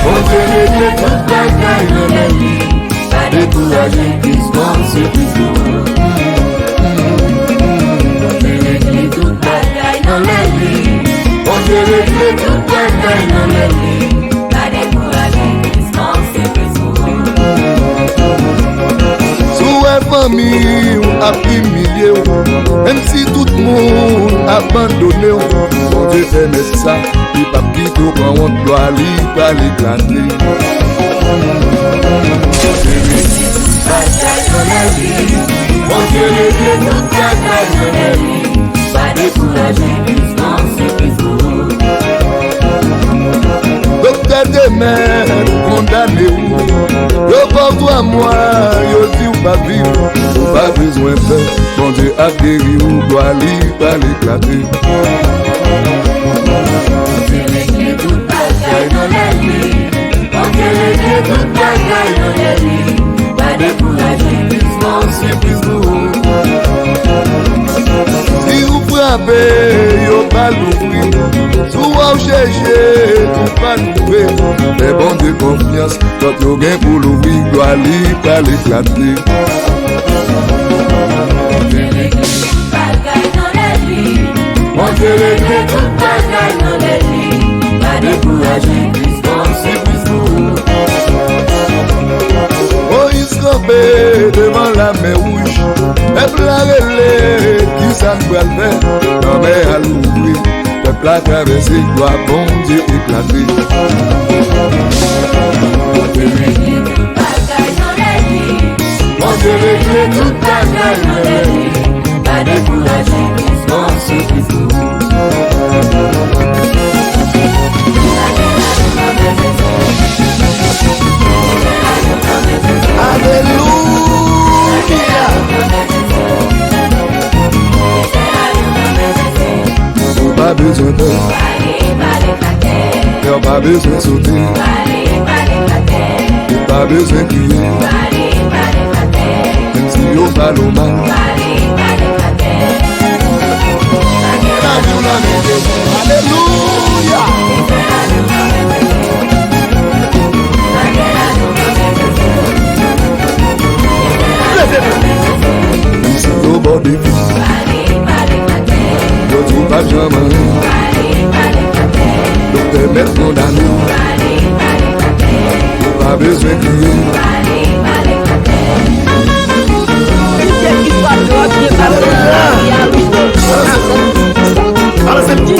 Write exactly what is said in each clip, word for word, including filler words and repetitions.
Bondye regle tout bagay nan lavi. Pa dekouraje, Kris kòm se plis gwo. Bondye regle tout bagay nan lavi. Bondye regle tout bagay nan lavi. Pa dekouraje, Kris kòm se plis gwo. Si w wè fanmi w ap imilye w, menm si tout moun abandone w, Bondye pèmèt sa, li p ap kite w pran wont, glwa li pral eklate. Bondye regle tout bagay nan lavi. Bondye regle tout bagay nan lavi. Pa dekouraje, Kris kòm se plis gwo. Doktè te mèt kondane w. Yo ba w twa mwa, yo di w p ap viv. Ou pa bezwen pè, Bondye ap geri w, glwa li pral eklate. Bondye regle tout bagay nan lavi. Bondye regle tout bagay nan lavi. Pa dekouraje, Kris kòm se plis gwo. Si w frape, yo pa louvri. Si w wè w chèche, ou pa twouve. Fè Bondye konfyans, pòt yo gen pou louvri, glwa li pral eklate. Bondye regle tout bagay nan lavi. Bondye regle tout bagay nan lavi. Pa dekouraje, Kris kòm se plis gwo. Moyiz kanpe devan Lamè Wouj. Pèp la rele, kisa n pral fè? Lanmè a louvri, pèp la travèse, glwa Bondye eklate. Bondye regle tout bagay nan lavi. Bondye regle tout bagay nan lavi. Pa dekouraje, Kris kòm se plis gwo. Alelouya! Ou pa bezwen pè. Kè w pa bezwen sote. Ou pa bezwen kriye. Menm si yo pale w mal. Alelouya! Leve men. Menm si yo ba w defi. Yo di w p ap janm anyen. Doktè mèt kondane w. Ou pa bezwen kriye. Kiyès ki pa dwe ap gen bagay nan lavi a, wi. Balanse m di.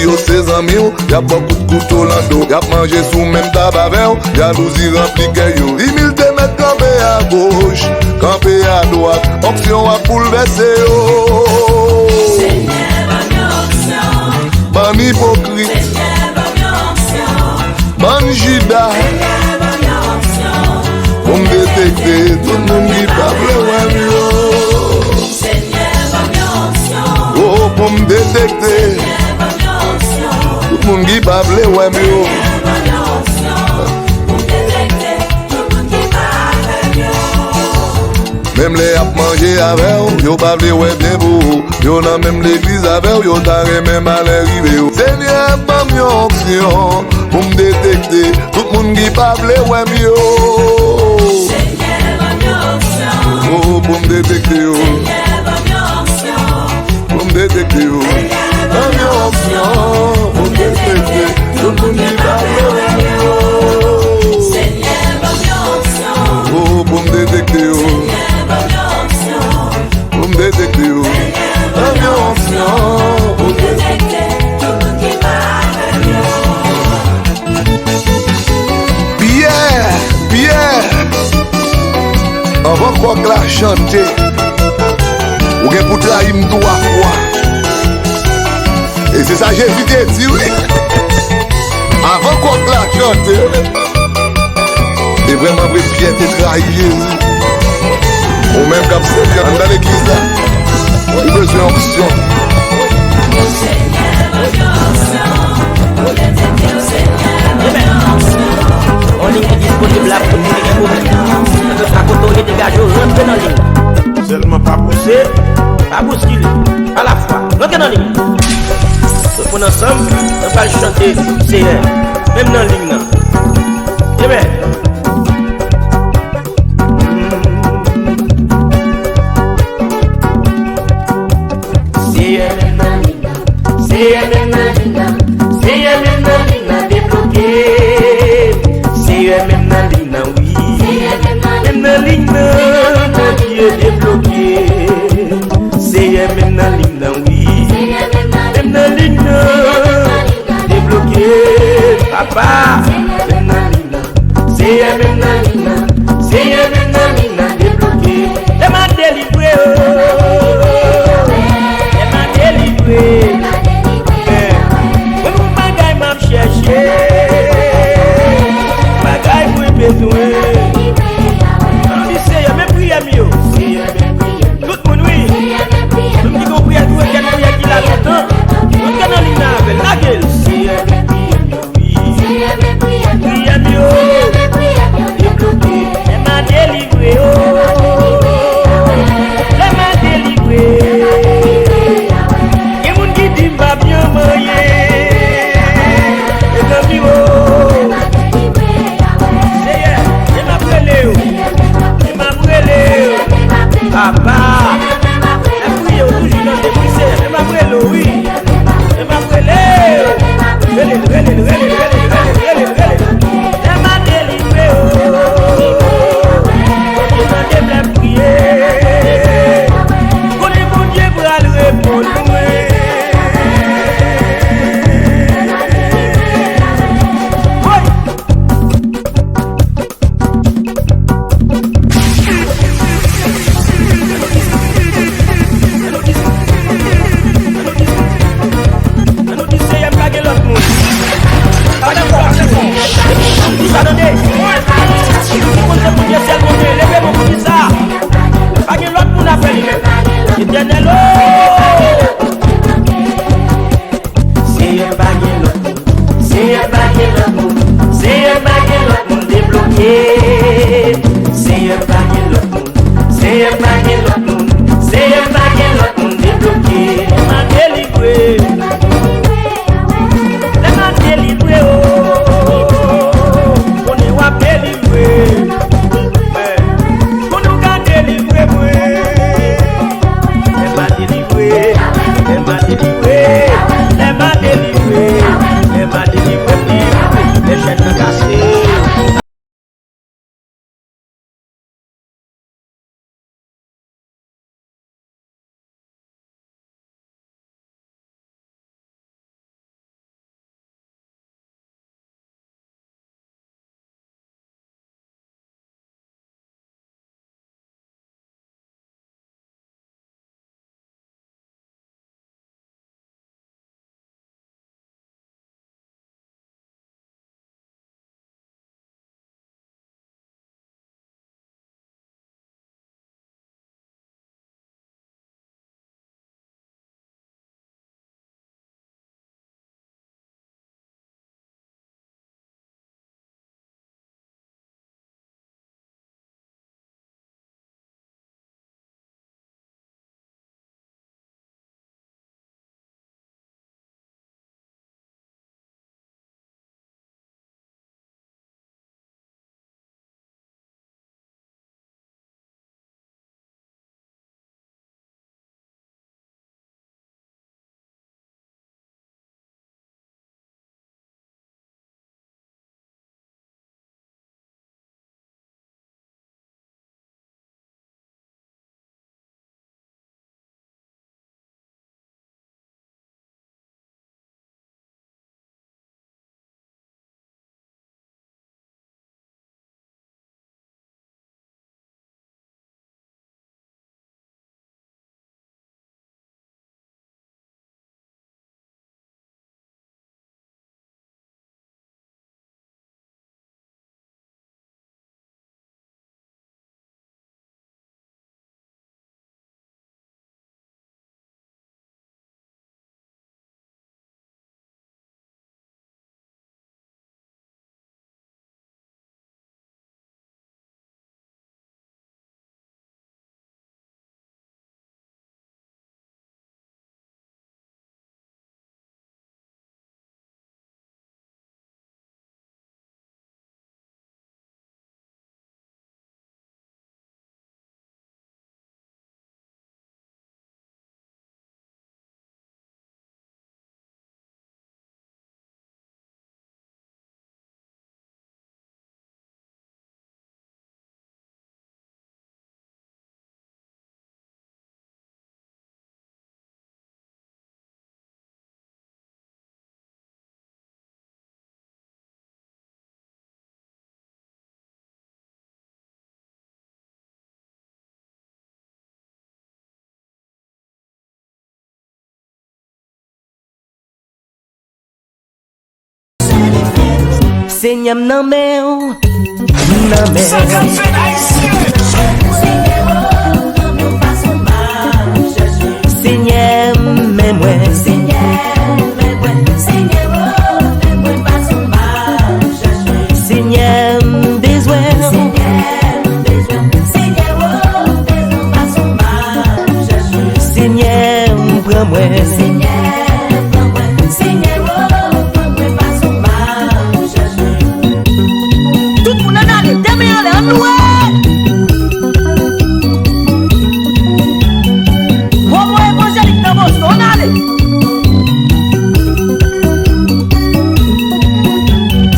Yo se zanmi w, y ap ba w kout kouto nan do. Y ap manje sou menm tab avè w, jalouzi ranpli kè yo. Imilite mèt kanpe agoch, kanpe adwat, onksyon ap boulvèse yo. Senyè, ban m yon onksyon. Bann ipokrit. Senyè, ban m yon onksyon. Bann Jida. Senyè, ban m yon onksyon. Pou m detekte tout moun ki pa vle wè m yo. Senyè, ban m yon onksyon. Oh, pou m detekte. Senyè, ban m yon onksyon. Tout moun ki pa vle wè m yo. Senyè, ban m yon onksyon. Pou m detekte tout moun ki pa vle m yo. Menm lè y ap manje avè w, yo pa vle wè byen pou ou. Yo nan menm legliz avè w, yo ta renmen malè rive yo. Senyè, ban m yon onksyon pou m detekte tout moun ki pa vle wè m yo. Senyè, ban m yon onksyon. Oh, pou m detekte yo. Senyè, ban m yon onksyon. Pou m detekte yo. Senyè, ban m yon onksyon. Pou m detekte tout moun ki pa vle wè m yo. Senyè, ban m yon onksyon. Oh, pou m detekte yo. Senyè, ban m yon onksyon. Pou m detekte yo. Ban m yon onksyon pou m detekte tout moun ki pa vle m yo. Pyè, Pyè, anvan kòk la chante, ou gen pou trayi m twa fwa. E se sa Jezi te di, wi. Anvan kòk la chante, e vrèman vre, Pyè te trayi Jezi. Ou menm k ap sèvi anndan legliz la, ou bezwen onksyon. Amèn. On liy ki disponib la pou tout moun ki gen pwoblèm. Kèlkeswa kote w ye, degaje w, rantre nan liy. Sèlman pa pouse, pa bouskile, pa lafwa. Rantre nan liy. Tout moun ansanm, nou pral chante Seyè, menm nan liy nan. Amèn. Seyè, menm nan liy nan. Seyè, menm nan liy nan. Seyè, menm nan liy nan, debloke. Seyè, menm nan liy nan, wi. Menm nan liy nan, Bondye debloke. Seyè, menm nan liy nan, wi. Menm nan liy nan, debloke. Papa, menm nan liy nan. Seyè, menm nan liy nan. Seyè, menm nan liy nan, debloke. Lè m a delivre, oh. Lè m a delivre. Eh, mwen gon bagay m ap chèche. Bagay mwen bezwen. Anvi Seyè, men priyè m yo. Tout moun, wi. Moun ki gon priyè tou, e gen priyè ki la lontan. Moun ki nan liy nan avè l, lage l. Priyè m yo. Lè m a delivre, oh. Lè m a delivre. Gen moun ki di m pa byen manyen. Mezanmi, oh. Seyè, lè m ap rele yo. Lè m ap rele yo. Papa. Lè m priye, ou toujou tande m, wi, Seyè. Lè m ap rele w, wi. Lè m ap rele yo. Rele l, rele l, rele l. Lè m a delivre, oh. Bondye tande m lè m priye. Konnen Bondye pral reponn mwen. Woy! Ann nou di Seyè m pa gen lòt moun. Pa gen lòt moun. Sa tande. Pou konn se Bondye sèl Bondye. Leve men pou di sa. Pa gen lòt moun apre li menm. Etènèl, oh! Seyè pa gen lòt moun, Seyè pa gen lòt moun, Seyè pa gen lòt moun debloke. Seyè pa gen lòt moun, Seyè pa gen lòt moun, Seyè pa gen lòt moun debloke. Lè m a delivre, lè m a delivre, oh, konnen w ap delivre. Pou nou ka delivre mwen. Lè m a delivre, lè m a delivre, lè m a delivre, lè m a delivre, lè chèn nan kase. Senyè m nan men w, nan men w. Senyè m men mwen. Senyè m bezwen w. Senyè m pran mwen. Senyè pran mwen. Senyè pran mwen. Senyè pran mwen fason m ap chèche. Tout moun ann ale, de men anlè, ann louwe. Pwopo evanjelik nan Boston, ann ale.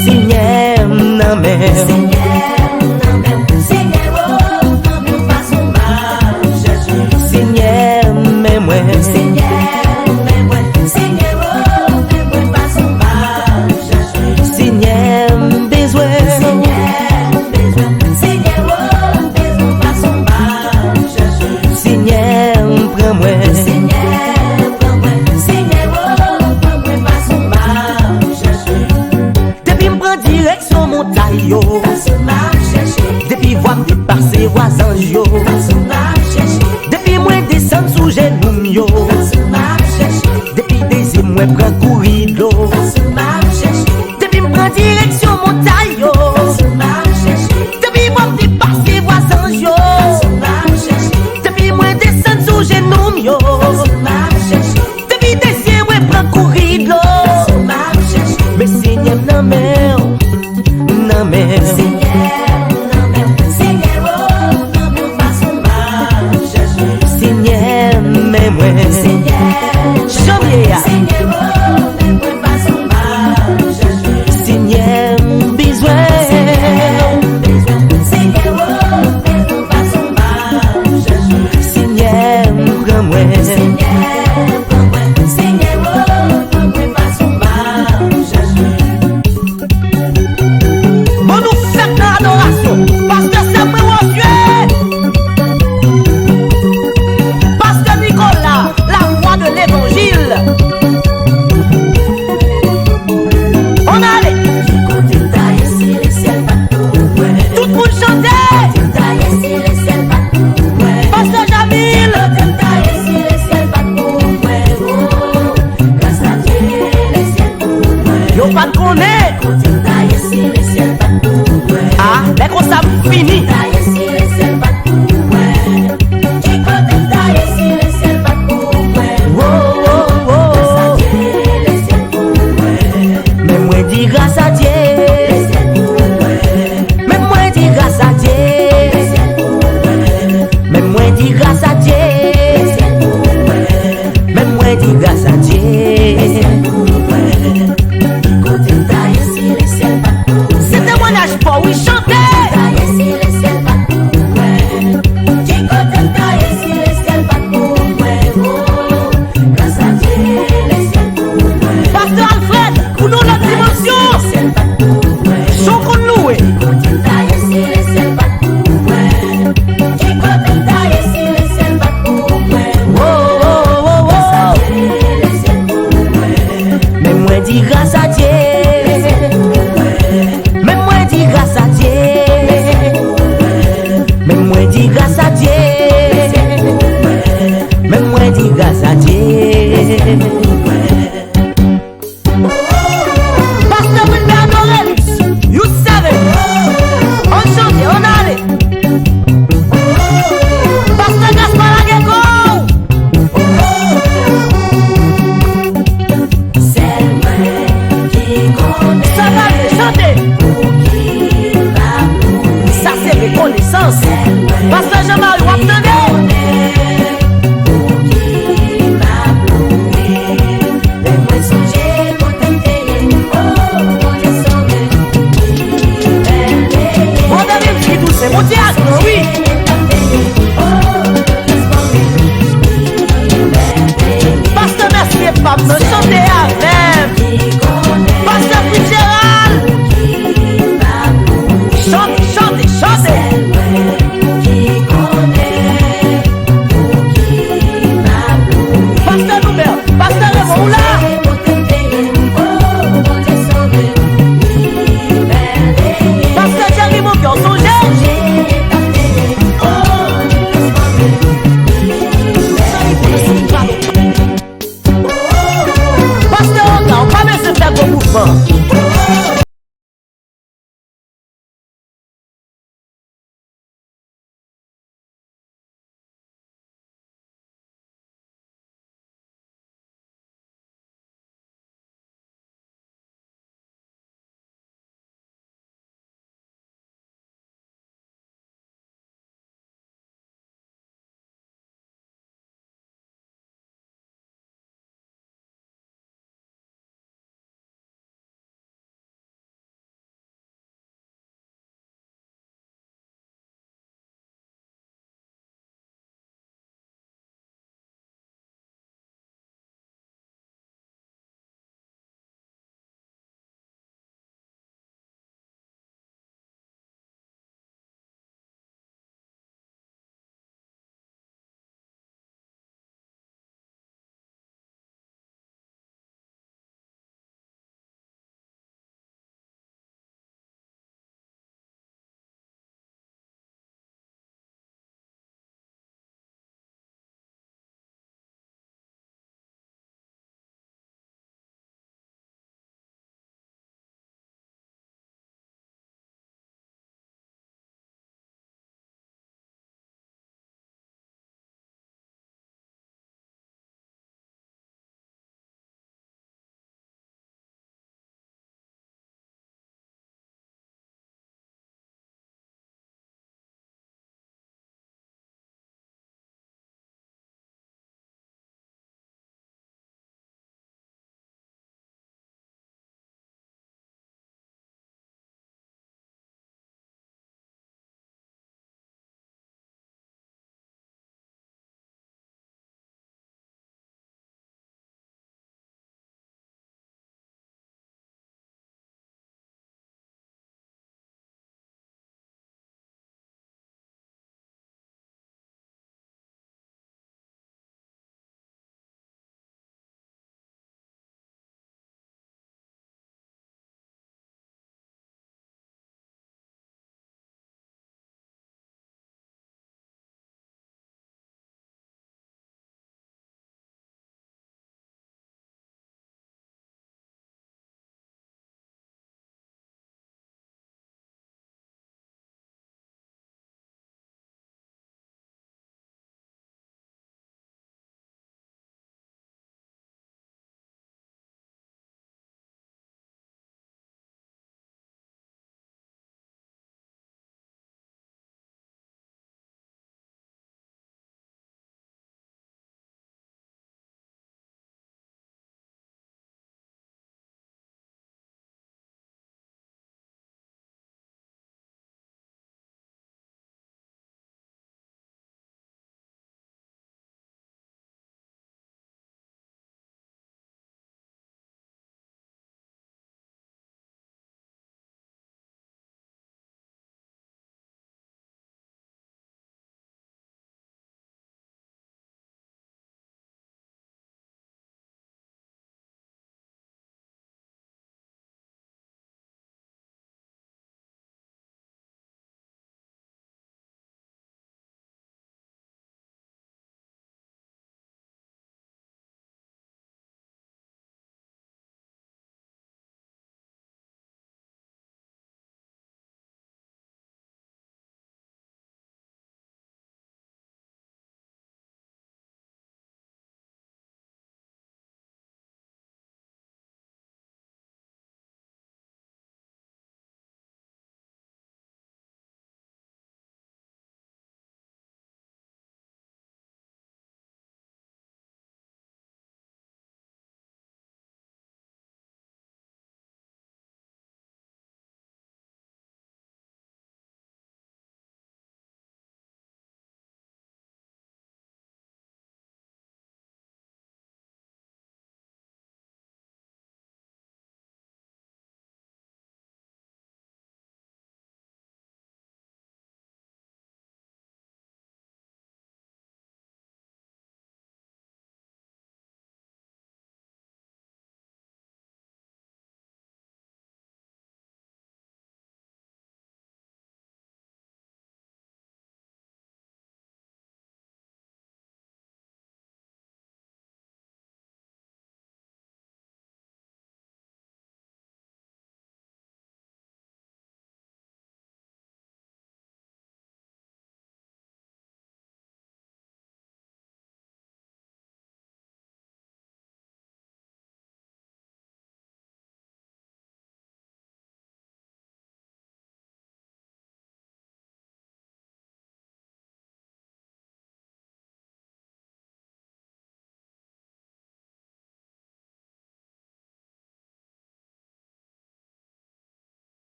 Senyè m nan men. Senyè m nan men. Senyè o, nan men fason m ap chèche. Senyè m men mwen. Senyè m men mwen. Senyè o, men mwen fason m ap chèche. Senyè m bezwen. Senyè m bezwen. Senyè o, m bezwen fason m ap chèche. Senyè m pran mwen. Senyè pran mwen. Senyè o, pran mwen fason m ap chèche. Depi m pran direksyon montay yo. Fason m ap chèche. Depi vwa m depase vwa zanj yo. Fason m ap chèche. Depi mwen desann sou jenou m yo. Fason m ap chèche. Depi de zye mwen pran kouri dlo. Fason m ap chèche. Depi m pran direksyon montay yo. Fason m ap chèche. Depi vwa m depase vwa zanj yo. Fason m ap chèche. Depi mwen desann sou jenou m yo. Fason m ap chèche. Depi de zye mwen pran kouri dlo. Men Senyè m nan men w, nan men w. Senyè m nan men w, Senyè o, nan men w fason m ap chèche. Senyè m men mwen. Senyè m men mwen. Jan m ye a. Senyè o, men mwen fason m ap chèche. Senyè m bezwen. Senyè m bezwen. Senyè o, men mwen fason m ap chèche. Senyè m pran mwen. Senyè pran mwen. Senyè o, pran mwen fason m ap chèche. Bon, nou fèt nan adorasyon. Pastè Samuel Rosué. Pastè Nicolas, la voix de l'évangile. On ale. Ki kote m ta ye si lesyèl pa t pou mwen? Tout moun chante. Ki kote m ta ye si lesyèl pa t pou mwen? Pastè Jamil. Ki kote m ta ye si lesyèl pa t pou mwen? Oh, gras a Dye, lesyèl pou mwen. Yo pa t konnen. Ki kote m ta ye si lesyèl pa t pou mwen? Ah, lè konsa m fini. Ki kote m ta ye si lesyèl pa t pou mwen? Ki kote m ta ye si lesyèl pa t pou mwen? Wo, wo, wo. Gras a Dye, lesyèl pou mwen. Men mwen di gras a Dye. Lesyèl pou mwen. Men mwen di gras a Dye. Lesyèl pou mwen. Men mwen di gras a Dye. Lesyèl pou mwen. Men mwen di gras a Dye. Lesyèl pou mwen. Ki kote m ta ye si lesyèl pa t pou mwen? Se temwayaj pa w, wi, chante. Ki kote m ta ye si lesyèl pa t pou mwen? Ki kote m ta ye si lesyèl pa t pou mwen? Oh, gras a Dye, lesyèl pou mwen. Pastè Alfred, pou nou lòt dimansyon. Lesyèl pa t pou mwen. Jan w konn louwe. Ki kote m ta ye si lesyèl pa t pou mwen? Ki kote m ta ye si lesyèl pa t pou mwen? Wo, wo, wo, wo. Gras a Dye, lesyèl pou mwen. Men mwen di gras a Dye. Men mwen di gras a Dye. Men mwen di gras a Dye. Men mwen di gras a Dye. Pastè Wilbert Dorelus, you seven.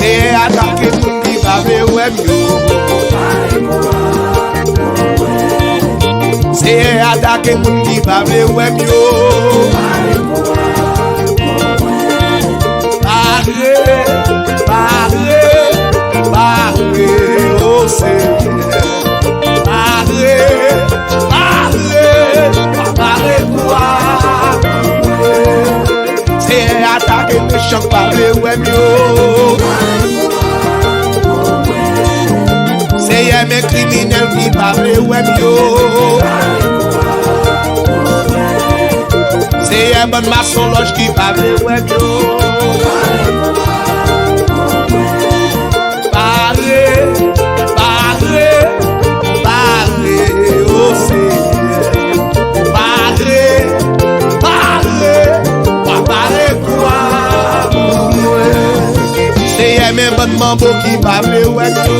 Seyè atake moun ki pa vle wè m yo. Seyè atake moun ki pa vle wè m yo. Pare, pare, pare, o Seyè. Pare, pare, pare pou a. Seyè atake mechan k pa vle wè m yo. Seyè men kriminèl ki pa vle wè m yo. Seyè bann masonlòj ki pa vle wè m yo. Pare, pare, pare, o Seyè. Pare, pare, pare pou a pou mwen. Seyè men bann manbo ki pa vle wè m yo.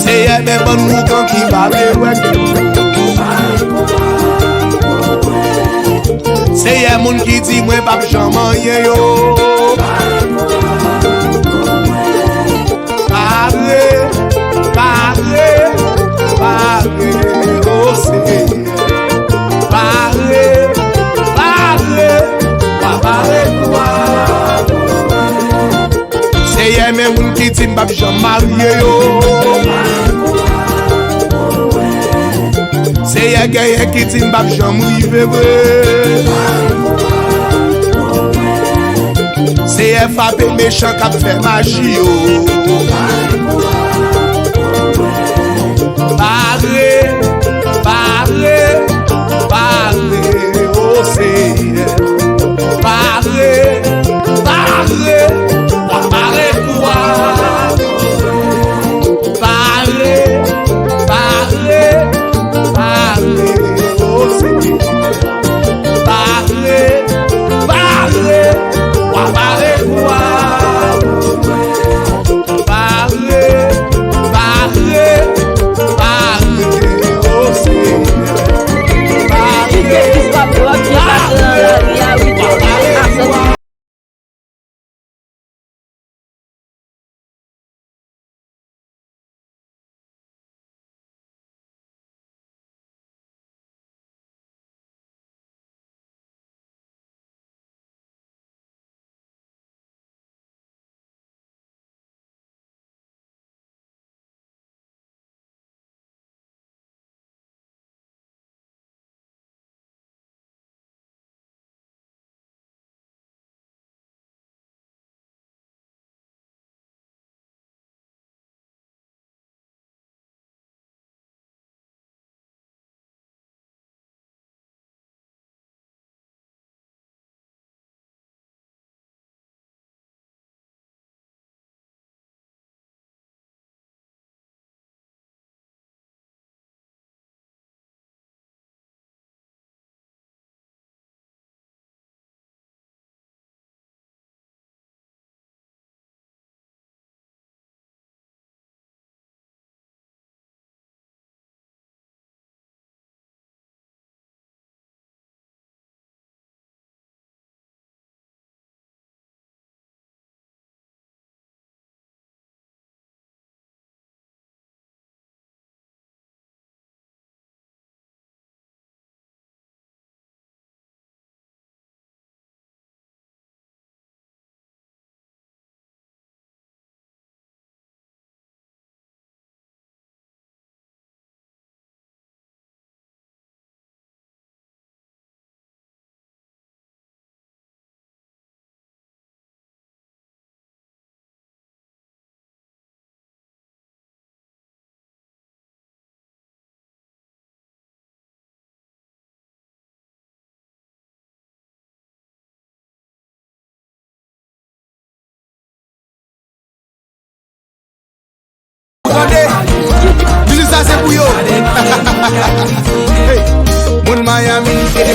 Seyè men bann ougan ki pa vle wè m yo. Seyè moun ki di mwen p ap janm anyen yo. Pare, pare, pare, o Seyè. Pare, pare, pare pou a. Seyè men moun ki di m p ap janm marye yo. Seyè genyen ki di m p ap janm rive vre. Seyè frape mechan k ap fè maji yo. Pare, pare, pare, o Seyè. Pare, pare, pare pou a. Pare, pare, pare, o Seyè. Pare, pare, pare pou a. Pare,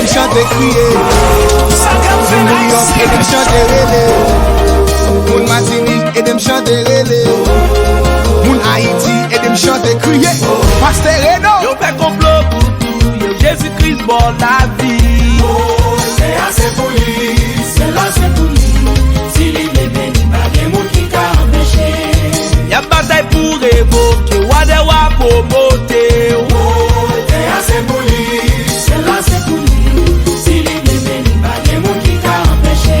Chante kriye. Moun Nouyòk, ede m chante rele. Moun Matinik, ede m chante rele. Moun Ayiti, ede m chante kriye. Pastè Reno. Yo fè konplo pou touye w, Jezi Kris ba w lavi. Voltè a se pou li, syèl la se pou li. Si li vle beni, pa gen moun ki ka anpeche. Y ap batay pou revoke w, wa dè wa pwomote w. Voltè a se pou li, syèl la se pou li. Si li vle beni, pa gen moun ki ka anpeche.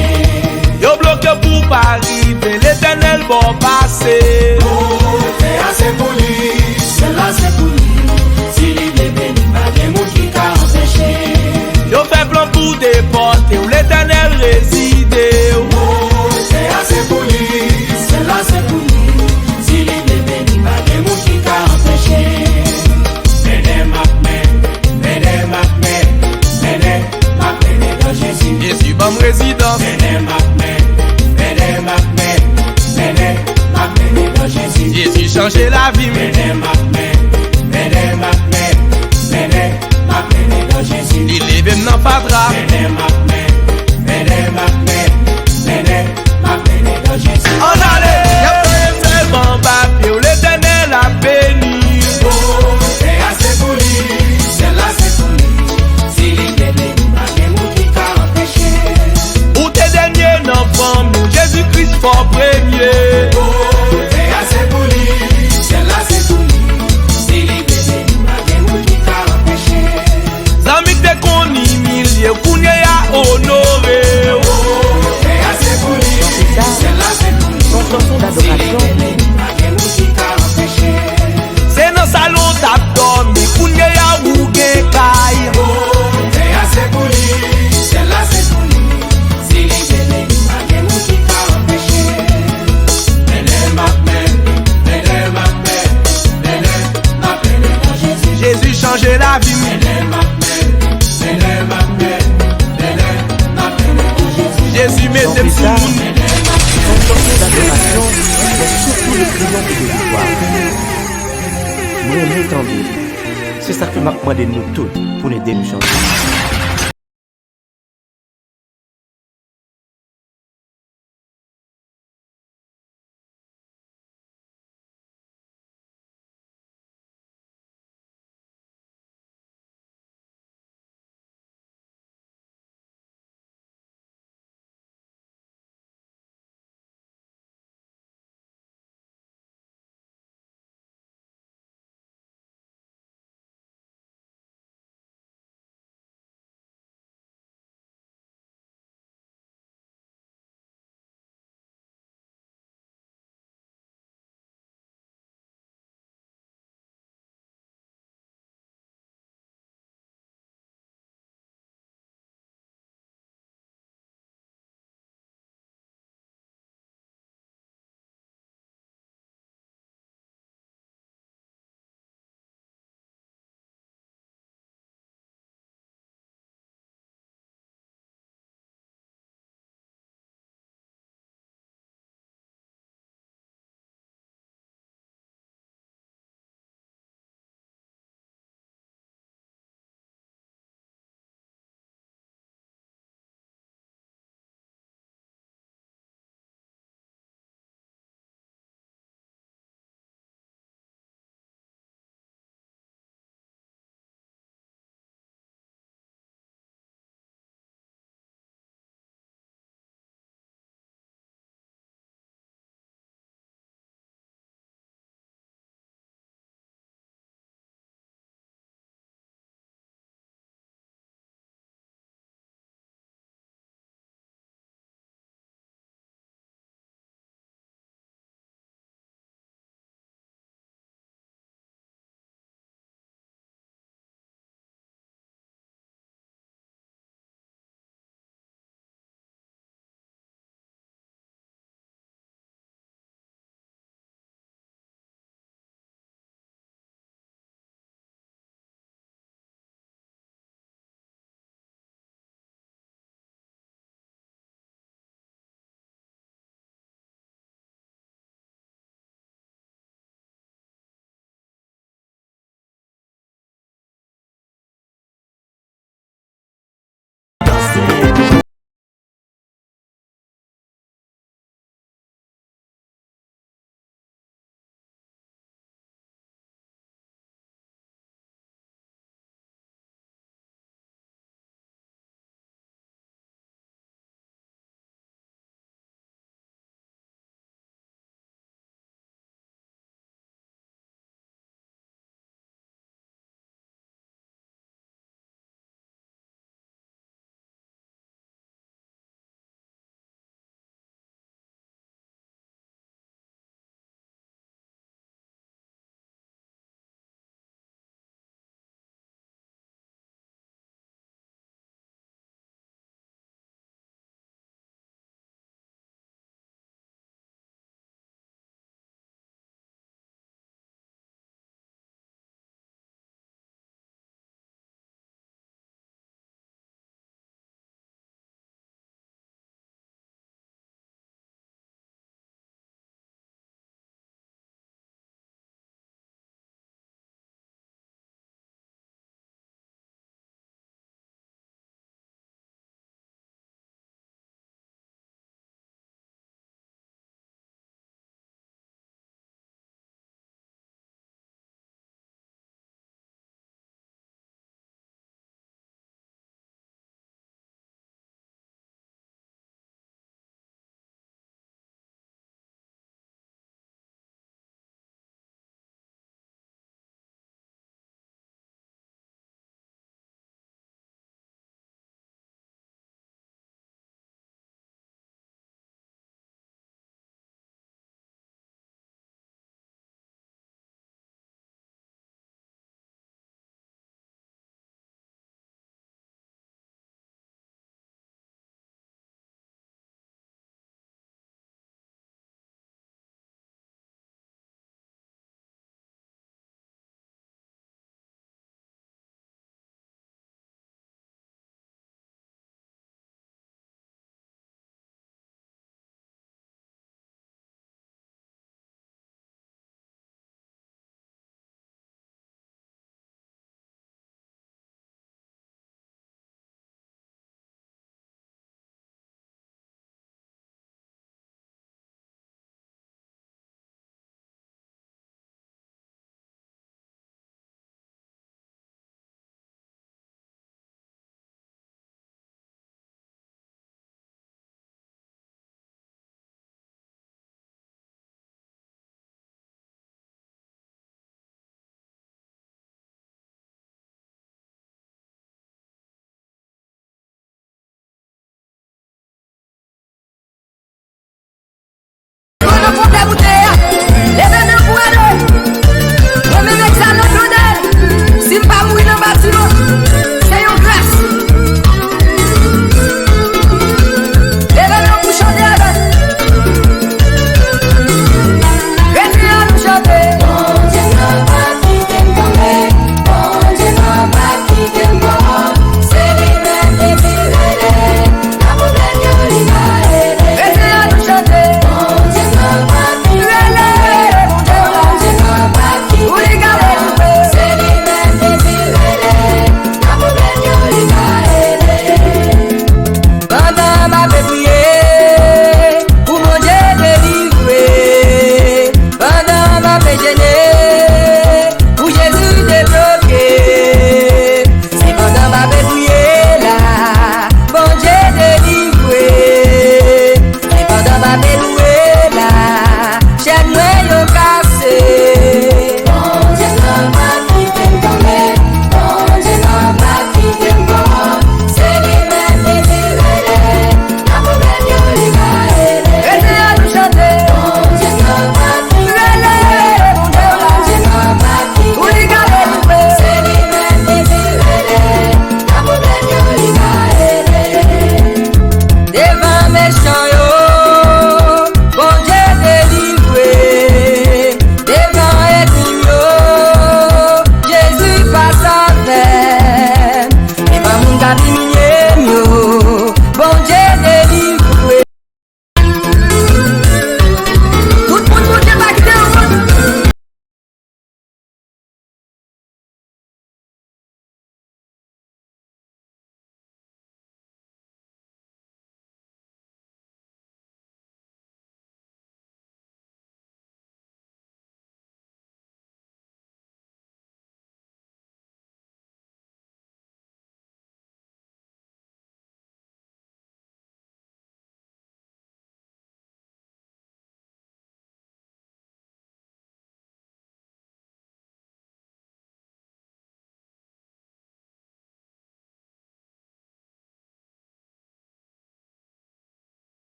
Yo bloke w pou w pa rive, Letènèl ba w pase. Voltè a se pou li, syèl la se pou li. Si li vle beni, pa gen moun ki ka anpeche. Yo fè plan pou depòte w, Letènèl rezide w. Voltè a se pou li, syèl la se pou li. Si li vle beni, pa gen moun ki ka anpeche. Mennen m ap mennen, mennen m ap mennen, mennen m ap mennen nan Jezi. Jezi ban m rezidans. Mennen m ap mennen, mennen m ap mennen, mennen m ap mennen nan Jezi. Jezi chanje lavi m. Mennen m ap mennen, mennen m ap mennen, mennen m ap mennen nan Jezi. Li leve m nan fatra. Mennen m ap mennen, mennen m ap mennen, mennen m ap mennen nan Jezi. Ann ale! Y ap voye m sèlman anba pye w, Letènèl ap beni. Voltè a se pou li, syèl la se pou li. Si li vle beni, pa gen moun ki ka anpeche. Ou te dènye nan fanmi w, Jezi Kris fè w premye. Voltè a se pou li, syèl la se pou li. Si li vle beni, pa gen moun ki ka anpeche. Zanmi k te konn imilye w, kounye a onore w. Voltè a se pou li, syèl la se pou li. Si li vle beni, pa gen moun ki ka anpeche. Se nan salon w t ap dòmi, kounye a ou gen kay. Voltè a se pou li, syèl la se pou li. Si li vle beni, pa gen moun ki ka anpeche. Mennen m ap mennen, mennen m ap mennen, mennen m ap mennen nan Jezi. Jezi chanje lavi m. Mennen m ap mennen, mennen m ap mennen, mennen m ap mennen nan Jezi. Jezi mete m sou moun. Yon chanson d'adorasyon, yon souffle de triomphe et de victoire. M renmen tande l. Se sa k fè m ap mande nou tout pou n ede m chante.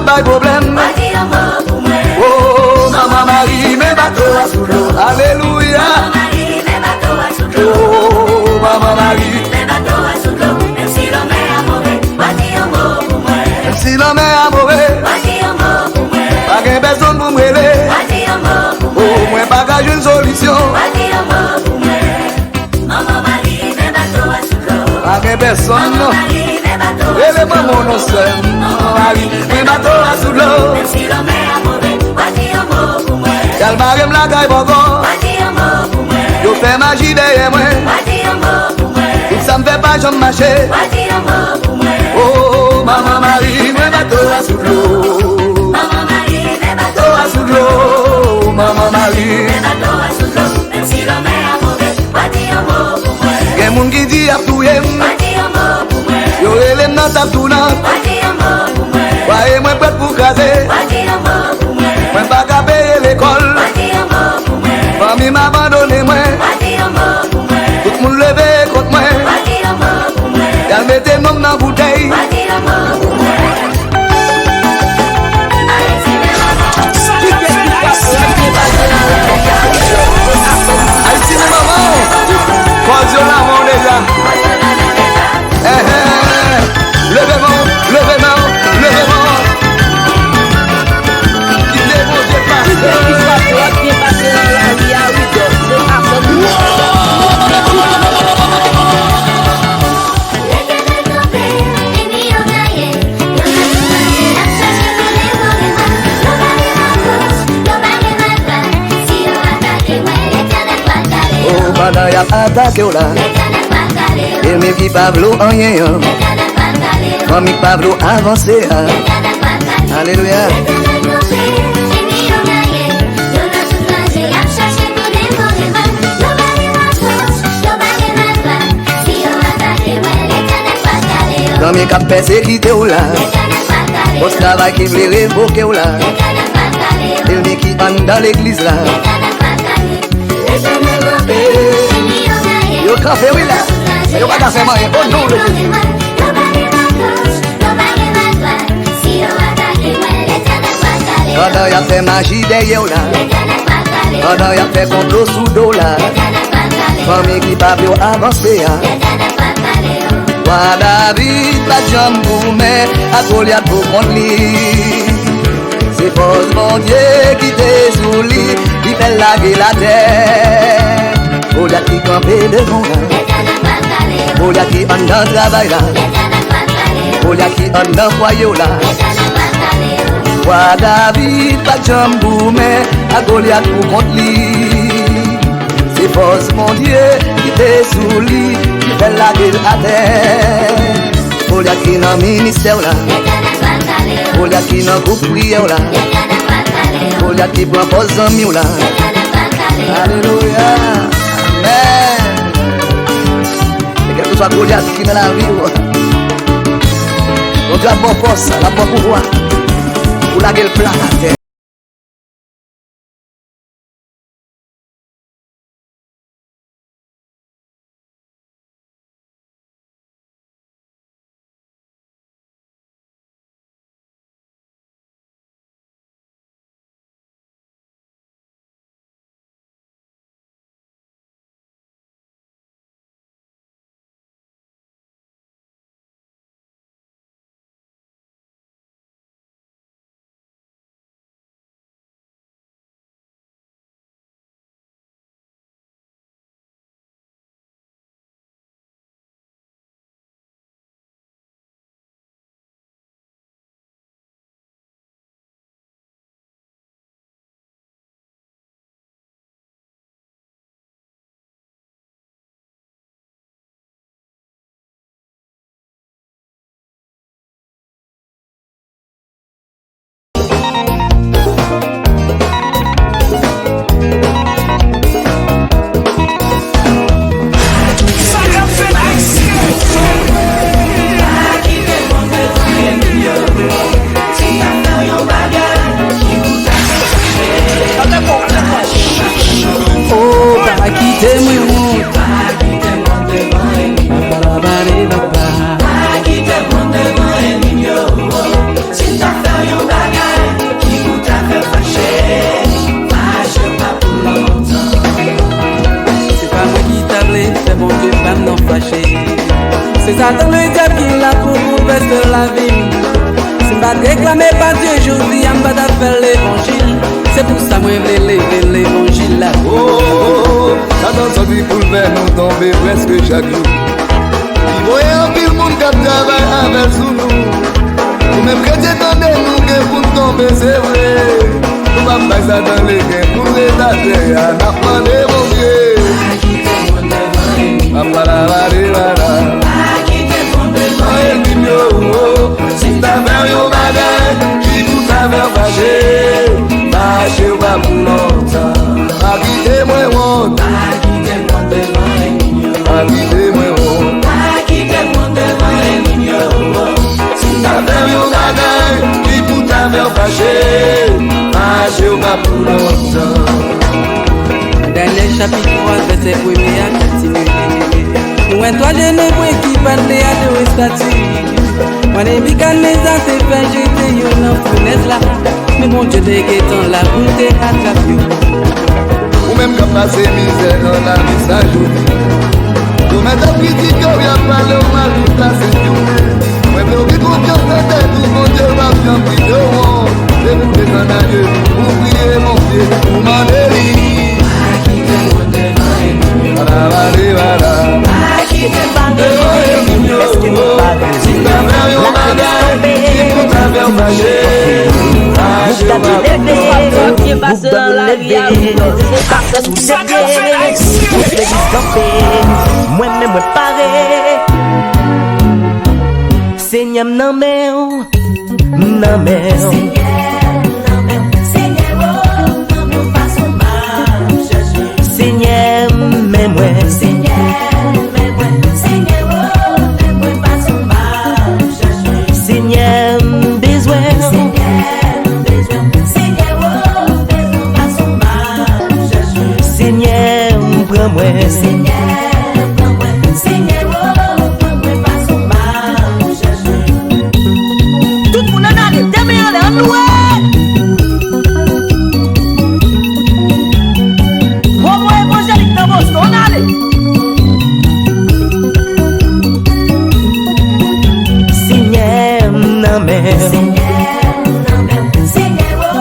bay pwoblèm. Pa di yon mo pou mwen. Oh, Manman Mari, men bato a sou dlo. Alelouya. Manman Mari, men bato a sou dlo. Oh, Manman Mari. Men bato a sou dlo. Menm si lanmè a move, pa di yon mo pou mwen. Menm si lanmè a move, pa di yon mo pou mwen. Pa gen pèsonn pou m rele. Pa di yon mo pou mwen. Oh, mwen pa ka jwenn solisyon. Pa di yon mo pou mwen. Manman Mari, men bato a sou dlo. Pa gen pèsonn, non. Manman Mari, men bato a sou dlo. Rele manman w non, sè m. Manman Mari, men bato a sou dlo. Menm si lanmè a move, pa di yon mo pou mwen. Y al mare m lakay bòkò. Pa di yon mo pou mwen. Yo fè maji dèyè mwen. Pa di yon mo pou mwen. Tout sa m fè pa janm mache. Pa di yon mo pou mwen. Oh, Manman Mari, men bato a sou dlo. Manman Mari, men bato a sou dlo. Manman Mari, men bato a sou dlo. Menm si lanmè a move, pa di yon mo pou mwen. Gen moun ki di y ap touye m. Pa di yon mo pou mwen. Yo rele m nan tab tounant. Pa di yon mo pou mwen. Kwaye mwen prèt pou kraze. Pa di yon mo pou mwen. Mwen pa ka peye lekòl. Pa di yon mo pou mwen. Fanmi m abandone mwen. Pa di yon mo pou mwen. Tout moun leve kont mwen. Pa di yon mo pou mwen. Y al mete non m nan boutèy. Pa di yon mo pou mwen. Ayiti men manman w. Kòz yo nan men w deja. Enhen. Leve men w, leve men w, leve men w. Kite Bondye pase. Kite ki pa dwòt byen pase nan lavi a wi, dòk. Se pa fòt nou. Letènèl kanpe, ènmi yo gaye. Yo nan tout manje, y ap chache pou devore mwen. Yo pa gen akoz, yo pa gen malgrat. Si yo atake mwen, Letènèl pral gade yo. Oh, pandan y ap atake w la, Letènèl pral gade yo. Ènmi ki pa vle w anyen an, Letènèl pral gade yo. Fanmi k pa vle w avanse a, Letènèl pral gade yo. Alelouya. Letènèl kanpe, ènmi yo gaye. Yo nan tout ranje, y ap chache pou devore mwen. Yo pa gen akoz, yo pa gen malgrat. Si yo atake mwen, Letènèl pral gade yo. Zanmi k ap pèsekite w la. Letènèl pral gade yo. Bòs travay ki vle revoke w la. Letènèl pral gade yo. Ènmi ki anndan legliz la. Letènèl pral gade yo. Letènèl kanpe, ènmi yo gaye. Yo kanpe wi la. Yo pa ka fè m anyen. O non de Jezi. Yo pa gen akoz, yo pa gen malgrat. Si yo atake mwen, Letènèl pral gade yo. Pandan y ap fè maji dèyè w la. Letènèl pral gade yo. Pandan y ap fè konplo sou do w la. Letènèl pral gade yo. Fanmi ki pa vle w avanse a. Letènèl pral gade yo. Wa David pa t janm goumen ak Golyat pou kont li. Se fòs Bondye ki te sou li, li fè l lage l atè. Golyat ki kanpe devan w la. Letènèl pral gade yo. Golyat ki anndan travay la. Letènèl pral gade yo. Golyat ki anndan fwaye w la. Letènèl pral gade yo. Wa David pa t janm goumen ak Golyat pou kont li. Se fòs Bondye ki te sou li, ki fè l lage l atè. Golyat ki nan ministè w la. Letènèl pral gade yo. Golyat ki nan gwoup priyè w la. Letènèl pral gade yo. Golyat ki pran pòz zanmi w la. Letènèl pral gade yo. Alelouya. Amèn. E kèlkeswa Golyat ki nan lavi w, Bondye ap ba w fòs, l ap ba w pouvwa pou lage l plat atè. Satan ledyab ki la pou boulvèse lavi m. Si m pa t reklame pa Dye jodi a, m pa t ap fè levanjil. Se pou sa mwen vle leve levanjil la. Oh, Satan sòti pou l fè nou tonbe prèske chak jou. Li voye anpil moun k ap travay avè l sou nou. Nou menm kretyen, tande, nou gen pou n tonbe, se vre. Nou p ap bay Satan legen pou n ret atè a, n ap mande Bondye. Apalavadevada. Pa kite m wont devan ènmi m yo. Si m ta fè w yon bagay ki pou ta fè w fache, fache w pa pou lontan. Pa kite mwen wont. Pa kite m wont devan ènmi m yo. Pa kite mwen wont. Pa kite m wont devan ènmi m yo. Si m ta fè w yon bagay ki pou ta fè w fache, fache w pa pou lontan. Danyèl chapit twa, vèsè premye a kontinye. Nou wè twa jenèbren ki pa t vle adore estati. Mwen, Nebikadneza te fè jete yo nan founèz la. Men Bondye te gentan la pou l te atrap yo. Ou menm k ap pase mizè nan lavi sa jodi. Yo mèt ap kritike w, y ap pale w mal, tout la se yon. Mwen vle w gen konfyans nan tèt ou, Bondye p ap janm kite w wont. Se pou w desann a jenou, pou w priye Bondye, pou w mande li. Pa kite m wont devan ènmi m yo. Bala, bala, bala. Pa kite m wont devan ènmi m yo. Si m ta fè yon bagay ki pou ta fè w fache, fache w pa pou lontan. Bondye pase nan lavi a, wi. Sa fè sou sète, legliz kanpe, mwen menm mwen pare. Senyè, m nan men w, m nan men w. Senyè, m nan men w. Senyè, o, nan men w, fason m ap chèche. Senyè, m men mwen. Senyè, m men mwen. Senyè, o, men mwen, fason m ap chèche. Senyè, m bezwen w. Senyè, m bezwen w. Senyè, o, bezwen w, fason m ap chèche. Senyè, m pran mwen. Senyè, pran mwen. Senyè, o, pran mwen, fason m ap chèche. Tout moun ann ale, de men anlè, ann louwe! Bobo evanjelik nan Boston, ann ale! Senyè, m nan men w. Senyè, m nan men w. Senyè, o,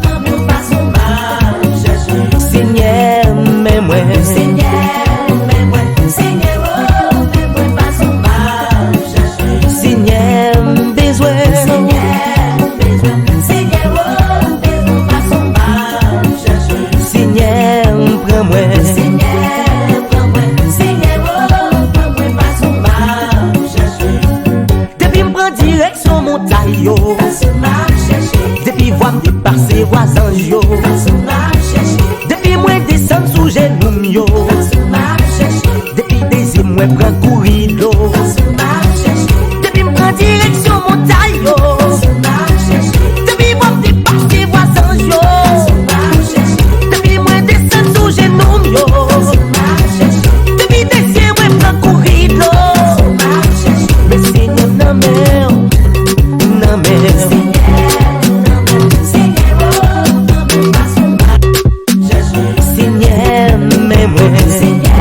pran mwen, fason m ap chèche. Senyè, m men mwen. Senyè, m men mwen. Senyè, o, men mwen, fason m ap chèche. Senyè, m bezwen. Senyè, m bezwen. Senyè, o, m bezwen, fason m ap chèche. Senyè, m pran mwen. Senyè, pran mwen. Senyè, o, pran mwen, fason m ap chèche. Depi m pran direksyon montay yo. Fason m ap chèche. Depi vwa m depase vwa zanj yo. Fason m ap chèche. Depi mwen desann sou jenou m yo. Fason m ap chèche. Depi de zye mwen pran kouri dlo. Fason m ap chèche. Depi m pran direksyon montay yo. Fason m ap chèche. Depi vwa m depase vwa zanj yo. Fason m ap chèche. Depi mwen desann sou jenou m yo. Fason m ap chèche. Depi de zye mwen pran kouri dlo. Fason m ap chèche. Men Senyè m nan men w, m nan men w. Senyè, m nan men w. Senyè, o, m nan men w. Fason m ap chèche. Senyè, m men mwen. Senyè,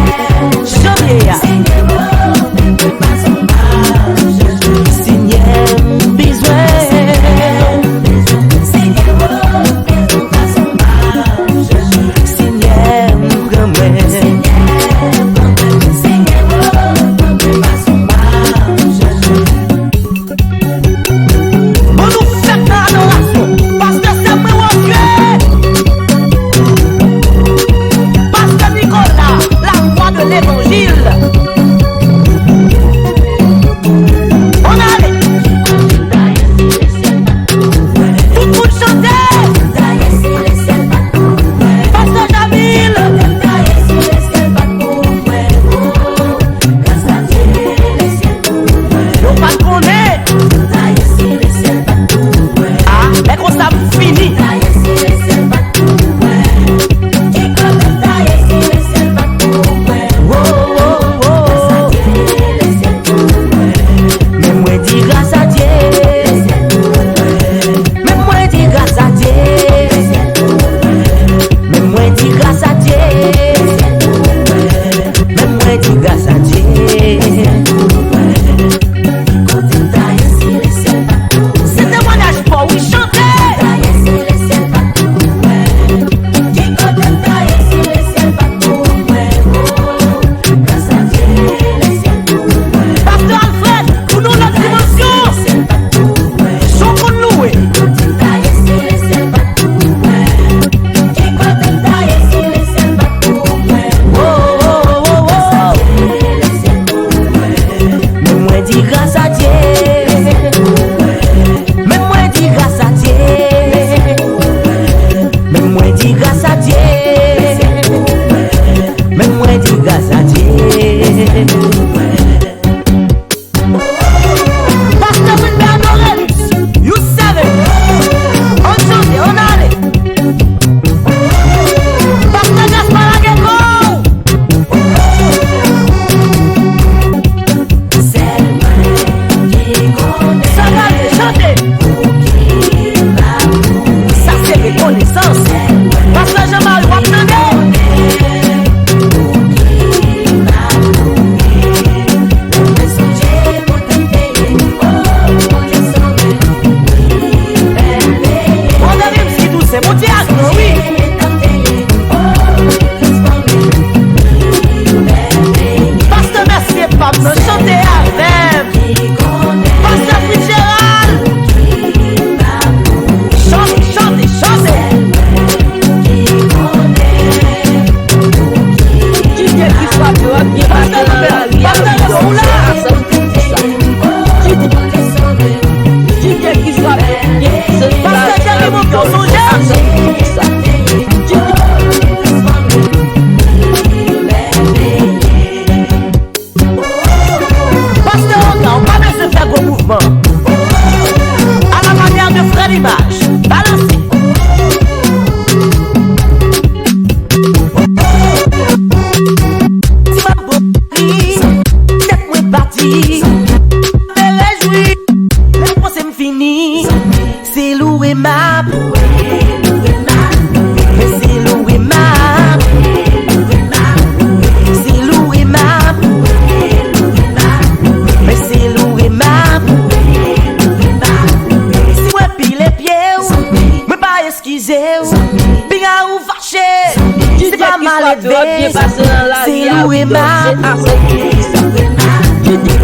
Lòt byen pase nan lari a, wi, se asèt ki di sa.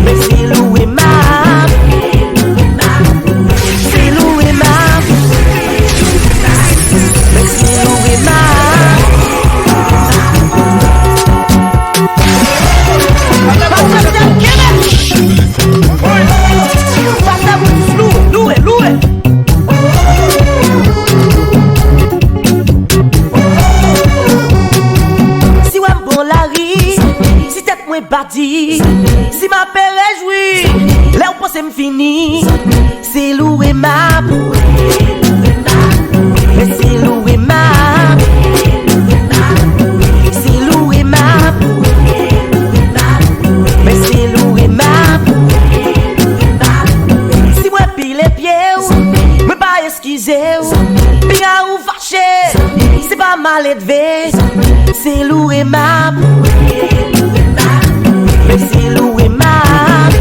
Men se loure m ap. Se loure m ap. Men se loure m ap. Loure, loure. Si w wè m pran lari, si tèt mwen bati, si m ape rejwi, lè w panse m fini, se loure m ap. Men se loure m ap. Se loure m ap. Men se loure m ap. Si mwen pile pye w, mwen pa eskize w. Pinga ou fache, se pa maledve. Se loure m ap. Men se loure m ap.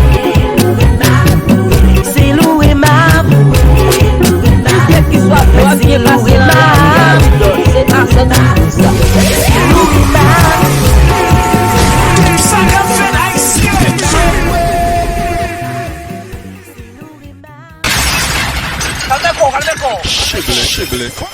Se loure m ap. Kèlkeswa lòt byen pase nan lari a, wi, se asèt ki di sa. Se loure m ap. Sa k ap fèt, Ayisyen? Kalme kò w, kalme kò w. Cheblen, cheblen.